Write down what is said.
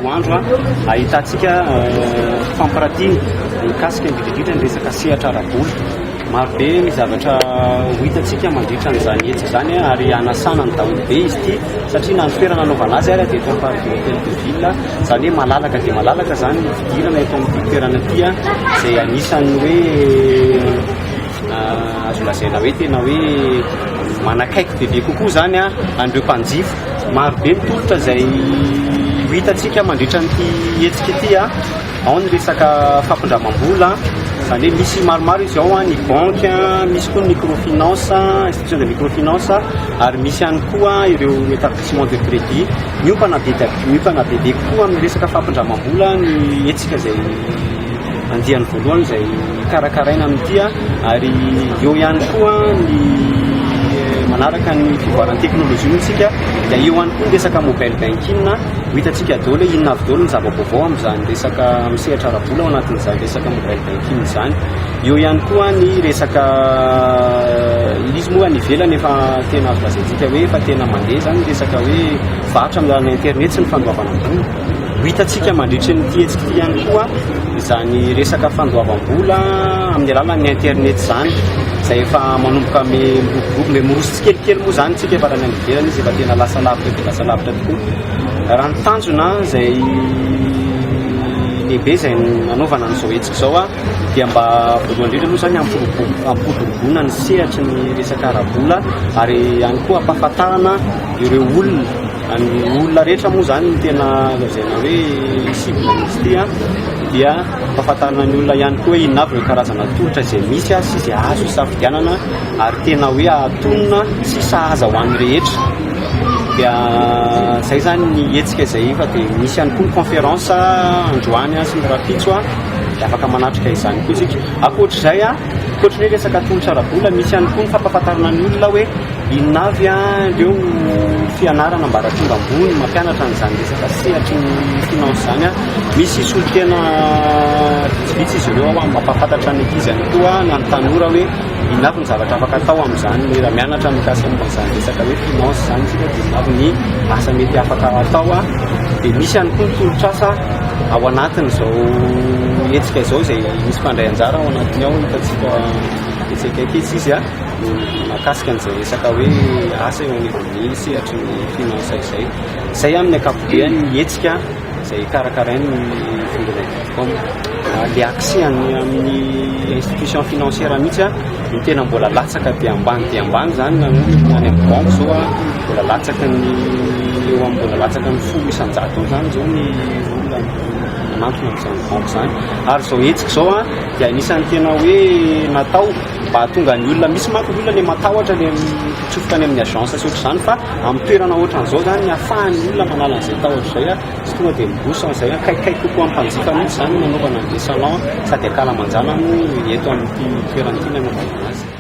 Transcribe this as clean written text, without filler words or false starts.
Roa andro ahitantsika fampiratiana mikasika indrindra indrindra ny resaka sehatra ara-bola. Marobe ny zavatra ho hitantsika mandritra an'izany hetsika izany ary hanasana ny daholobe izy ity satria na ny toerana anaovana azy ary dia eto amin'ny Parvis Hotel de Ville, izany hoe malalaka dia malalaka izany ny fidirana eto amin'ity toerana ity izay anisan'ny hoe azo lazaina hoe tena hoe manakaiky bebe kokoa izany an'ireo mpanjifa. Maro be ny tolotra izay ho hitantsika mandritra an'ity hetsika ity. Ao ny resaka fampindramam-bola, izany hoe misy maromaro izy ao, ny banky, misy koa ny microfinance, institution de microfinance, ary misy ihany koa ireo établissement de crédit. Miompana be dia miompana bebe kokoa amin'ny resaka fampindramam-bola ny hetsika izay andiany voalohany izay karakaraina amin'ity ary eo ihany koa ny manaraka ny fivoaran'ny teknolojia moa isika dia eo ihany koa ny resaka mobile banking. Ho hitantsika daholo hoe inona avy daholo ny zava-baovao amin'izany resaka amin'ny sehatra ara-bola ao anatin'izany resaka mobile banking izany. Eo ihany koa ny resaka izy moa any ivelany efa tena azo lazaintsika hoe efa tena mandeha izany ny resaka hoe varotra amin'ny alalan'ny internet sy ny fandoavana vola. Ho hitantsika mandritra ity hetsika ity ihany koa izany resaka fandoavam-bola amin'ny alalan'ny internet izany, izay efa manomboka miroborobo, miroso tsikelikely moa izany isika fa raha ny any ivelany izy efa tena lasa lavitra dia lasa lavitra tokoa. Raha ny tanjona izay lehibe izay nanaovana an'izao hetsika izao dia mba voalohany indrindra aloha izany hampiroboroboana ny sehatry ny resaka ara-bola ary ihany koa hampahafantarana ireo olona, ny olona rehetra moa izany no tena lazaina hoe cible an'izy ity dia hampahafantarana ny olona ihany koa hoe inona avy ireo karazana tolotra izay misy sy izay azo isafidianana ary tena hoe ahatonina sy sahaza ho an'ny rehetra. Dia izay izany ny hetsika izay efa dia misy ihany koa ny conférence androany sy ny rahampitso dia afaka manatrika izany koa isika. Ankoatr'izay, ankoatry ny hoe resaka tolotra ara-bola, misy ihany koa ny fampahafantarana ny olona hoe inona avy ireo fianarana ambaratonga ambony mampianatra an'izany resaka sehatry ny finance izany. Misy solontena vitsivitsy izy ireo ao mampahafantatra ny ankizy ihany koa na ny tanora hoe inona avy ny zavatra afaka atao amin'izany raha mianatra mikasika momba an'izany resaka hoe finance izany isika dia inona avy ny asa mety afaka atao. Dia misy ihany koa ny tolotr'asa ao anatin'izao hetsika izao izay misy mpandray anjara ao anatiny ao, hitantsika etsy akaiky etsy izy. Mahakasika an'izay resaka hoe asa eo anivon'ny sehatry ny finance izay. Izay amin'ny ankapobeny ny hetsika izay karakarain'ny vondrona Edicom. Ilay accès any amin'ny institution financière mihitsy no tena mbola latsaka dia ambany dia ambany izany na ny any amin'ny banky izao mbola latsaka ny eo amin'ny mbola latsaka ny 10% eo izany izao ny olona manantona an'izany banky izany. Ary izao hetsika izao dia anisan'ny tena hoe natao Mba hahatonga ny olona, misy manko ny olona le matahotra le mitsofoka any amin'ny agence sy ohatr'izany fa amin'ny toerana ohatran'izao zany ny ahafahan'ny olona manala an'izay tahotra izay sy tonga dia miroso an'izay akaikikaiky kokoa amin'ny mpanjifa mihitsy izany no nanaovana an'ilay salon sady ankalamanjana moa eto amin'ity toerana ity ny nanaovana azy.